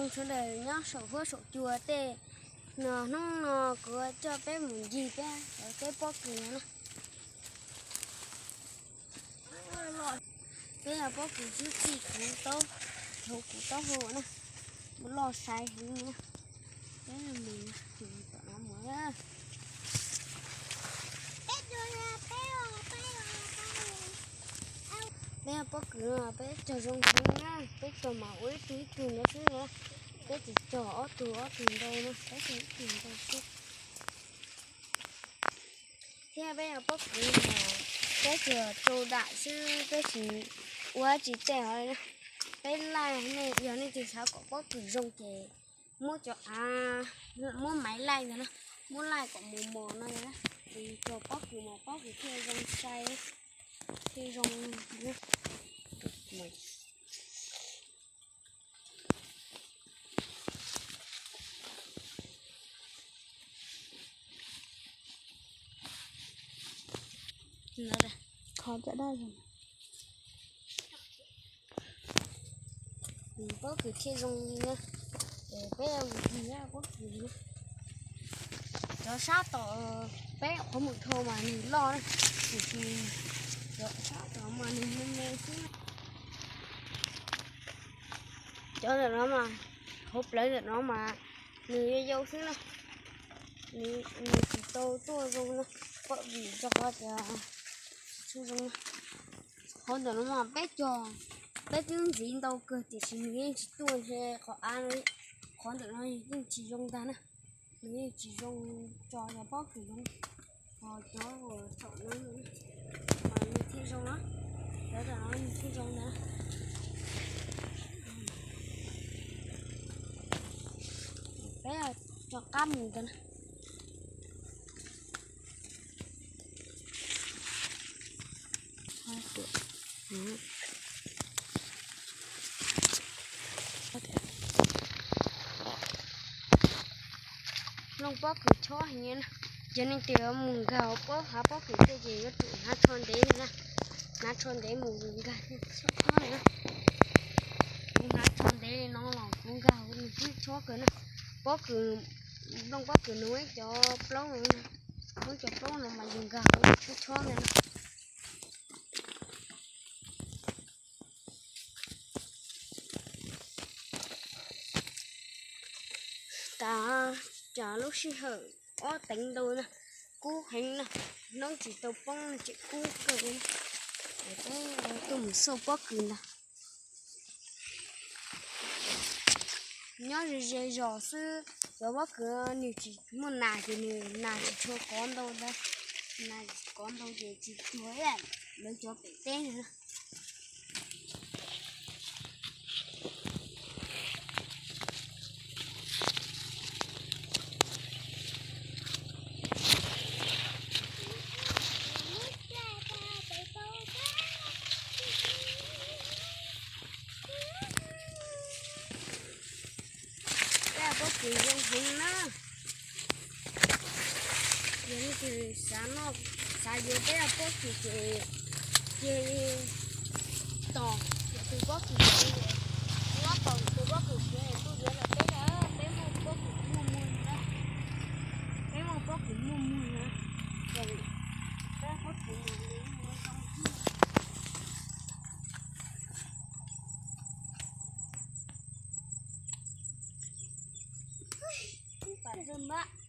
Sawv daws nyob saum huab saum cua tej no, hnub no kuv coj peb mus ncig peb, peb pob kws no na. Peb pob kws xwb txij kuv taub, hauv kuv taub hau na, loj sai heev na. Peb mus tom no mus. Peb pob kws no peb cog zoo heev na, peb cog mas ua ib tug ib tug ntawd xwb na. Peb tsis cog ob tug ob tug ntau na, peb cog ib tug ntau xwb. Thiab peb pob kws no peb cog rau dam xwb, peb tsis ua tsis tej hov li na. Peb laij, nej yog nej tig xav kom pob kws zoo ces muab cov av, muab maiv laij ntag na, muab laij kom mos mos no na, ces cog pob kws mas pob kws thiaj zoo sai, thiaj zoo. Qhov cov daj, pob kws thiaj zoo na. Peb mus ncig pob kws, cov sab tom peb qhov muag dhau mas nws loj na, tiam sis cov sab tom mas nws me me xwb. Cov ntawm no mas, hauv plawv ntawm no mas nws yau yau xwb na, nws tsis tau tuaj zoo na, vim rau qhov tias tsis tshua zoo na. Qhov ntawm no mas peb cog, peb twb ntxiv ntau kawg tiam sis nws yeej tsis tuaj, qhov av, qhov ntawm no yeej tsis zoo ntag na, nws yeej tsis zoo tso cov pob kws zoo. Ho cov uas thaum no mas nws thiaj zoo na, cov tom no nws thiaj zoo na. Peb rov qab mus ntawd na. Nplooj pob kws chob heev na, yog nej tias mus nkag hauv pob hav pob kws tej ces yuav tsum hnav tsho ntev li na, hnav tsho ntev mus nkag chob chob li na. Kuv hnav tsho ntev li no los kuv nkag hauv nws twb chob kawg na. Pob kws, nplooj pob kws nws muaj ib cov plaub no, muaj ib cov plaub no mas yus nkag hauv nws chob chob ntag na. Tav, cas lub sij hawm ob teev ntau na, kub heev na, hnub tsis tau poob tseem kub kawg li. Peb tuaj mus xauj pob kws ntag. Nyob ze ze zos xwb, cov pob kws nws tsis muaj nas ces nws nas tsis tshua kov ntau ntag, nas kov ntau ces tsis cuag lawv cov pem teb na. Peb pob kws zoo heev na. Yog leej twg xav noj, xav yuav peb pob kws ces cia li tos tus pob kws siav, tos tus pob kws siav tuaj yuav rau peb na. Peb muaj pob kws muaj muag na, peb muaj pob kws muaj muag na. Peb pob kws no zoo.